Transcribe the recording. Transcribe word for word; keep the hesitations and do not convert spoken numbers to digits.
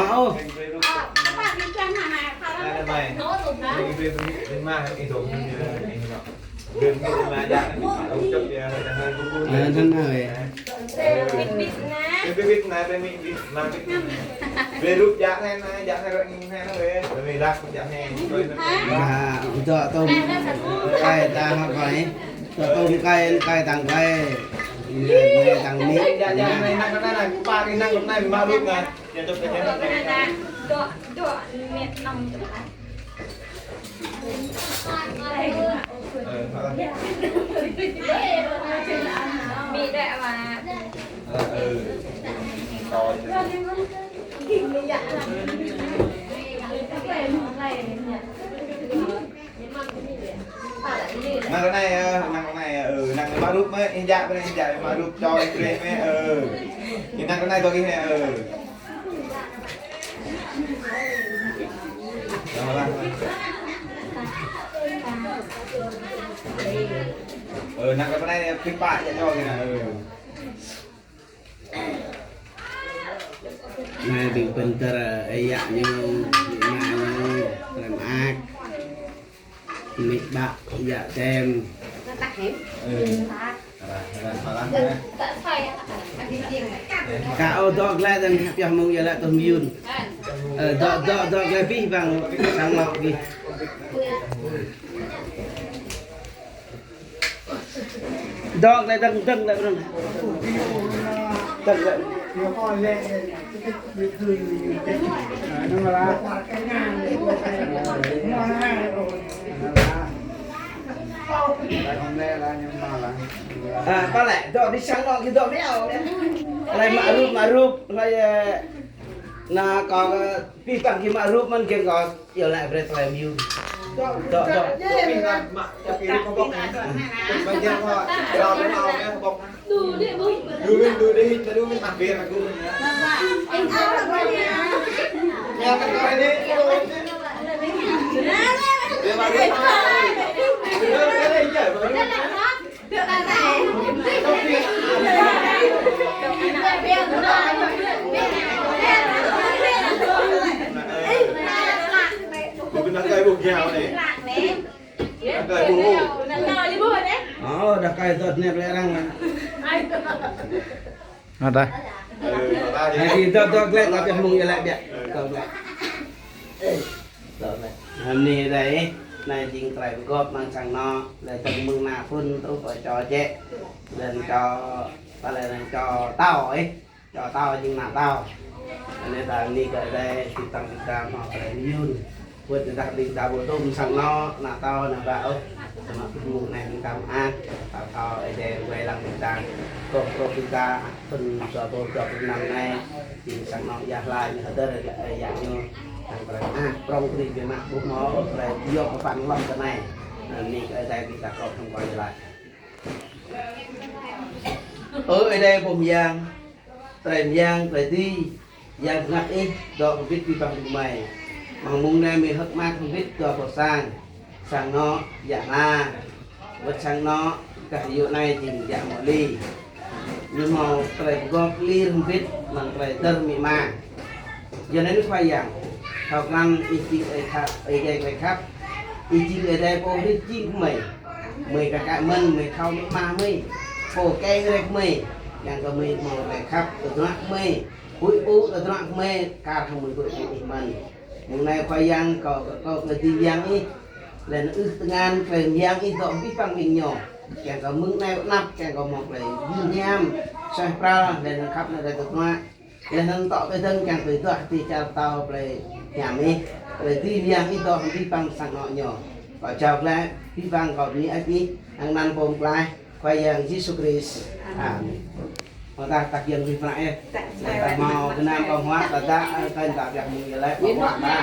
Ơ. Ơ, anŭn hơi. Bịt bịt na. Bịt bịt na, bịt bịt na. Bịt bịt na. Bịt bịt na, bịt bịt na. Ba, dŏ tôm kai ta hăp ƀai. Dŏ tôm kai, kai tăng kai. Kai tăng mì. Dŏ, dŏ, anai, anai, anai, anai, pă anai, anai, anai, mă rup anai. Dŏ, dŏ, dŏ. Dŏ, dŏ, mẹ nong dŏ. Ơ, hă. Mì dŏ mă. Ơ, ơ. Rồi. Năng ră anai, ơ, năng ră anai, ơ, năng mă rup mơ̆, ih djă̱ ƀơi anai, ih djă̱ mă rup čô ih brơi mơ̆, ơ. Ih năng ră anai dŏ ih anai, ơ. Ơ, năng ră anai, ơ, pih pă djă̱ čô ih anai, ơ. Anai ƀing pơtơr, ơ, ơi yă ñu, amĭ ama ñu, tơlơi mơak. Amĭ ƀă, ơi yă čem. Ka ơ dŏ glaĭ dơ̆ng pioh mơ̆ng yơh lĕ tơm yun. Ơ, dŏ, dŏ, dŏ glaĭ abih bang sang lŏ gih. Dŏ glaĭ dơ̆ng, dơ̆ng glaĭ dơ̆ng. Dơ̆ng glaĭ. Ơ, pă lĕ, dŏ ƀơi sang anŏ gih dŏ mơ̆ ôh. Hlơi mă rup, mă rup, hlơi, ơ, anai kâo, ơ, pih păng gih mă rup mơ̆n gih kâo. Yơh lĕ brơi tơlơi mơyun. Dŏ, dŏ. Ơ, đah kai dŏ nĕ lĕ arăng. Ada. Anai dŏ, dŏ glaĭ, ta pioh mơ̆ng yơh lĕ biă. Dŏ glaĭ. Dŏ glaĭ. Anai dai, anai jing tơlơi pơgop mơ̆ng sang anŏ, lĕ tơ̆ng mơ̆ng ană phŭn truh pơ čô jĕ. Lĕ čô, pă lĕ čô tâo, ơ. Čô tâo jing ană tâo. Anai ta bơni kơ Ơi Adai, pih păng ƀing ta hmâo tơlơi mơyun. Wơ̆t tơdah ƀing ta ƀu tŭ mơ̆ng sang anŏ, ană tâo, ană bă ôh. Samơ̆ mơ̆ng anai ƀing ta mơak, ta thâo Ơi Adai wai lăng ƀing ta. Kơ, kơ ƀing ta, thŭn dua rơbâo dua pluh năm anai, jing sang anŏ Ia Hla ñu hơdơr ơi yă ñu. Hăng tơlơi mơak, prŏng krĭ biă mă ƀu hmâo, tơlơi yua kơ păn lŏm tơ anai. Anai bơni kơ Ơi Adai ƀing ta kơ hăng wai lăng. Ơ Ơi Adai pô mơyang, tơlơi mơyang, tơlơi dưi, Yang Bơngăt Ih dŏ hơbĭt abih bang ƀing gơmơi. Mơ̆ng mông anai gơmơi hơ̆k mơak hơbĭt dua boh sang, sang anŏ Ia Hla, wơ̆t sang anŏ gah yơh anai jing Ia Mŏ Li. Ñu hmâo tơlơi pơgop lir hơbĭt mơ̆ng tơlơi dơ̆r amĭ ama. Yua anŭn Khua Yang, thâo krăn Ih jing Ơi khăp, Ơi Adai tơlơi khăp, Ih jing Ơi Adai pô hrih jing gơmơi. Gơmơi kar kaĭ mơ̆n, gơmơi thâo amĭ ama gơmơi, pô kiăng rai gơmơi, kiăng kơ gơmơi hmâo tơlơi khăp tơdruă gơmơi, huĭ pŭ tơdruă gơmơi, kar hăng gơmơi huĭ pŭ Ih mơ̆n. Mơ̆ng anai Khua Yang kâo, kâo kơ tơlơi dưi mơyang Ih, laih anŭn ưh tơngan tơlơi mơyang Ih dŏ abih bang ƀing ñu. Kiăng kơ mơ̆ng anai pơ anăp, kiăng kơ hmâo tơlơi dưi hiam, suaih pral, laih anŭn khăp anŭn rai tơdruă. Laih anŭn tŏ tui dơ̆ng kiăng tui duah tui čar pơtao plei hiam Ih, plei tui mơyang Ih dŏ hăng abih bang sang anŏ ñu. Kâo jao glaĭ abih bang kâo bơni hơơč Ih, hăng anăn Pô Pơklaih, Khua Yang Yêsu Krist. Amen. Mơ̆ng ta tak yang Ih pơnă yơh. Mơ̆ng ta hmâo gơnam ƀơ̆ng huă, ta dă, ơ, ta ta biă mơ̆ng yơh lĕ, ƀơ̆ng huă ta.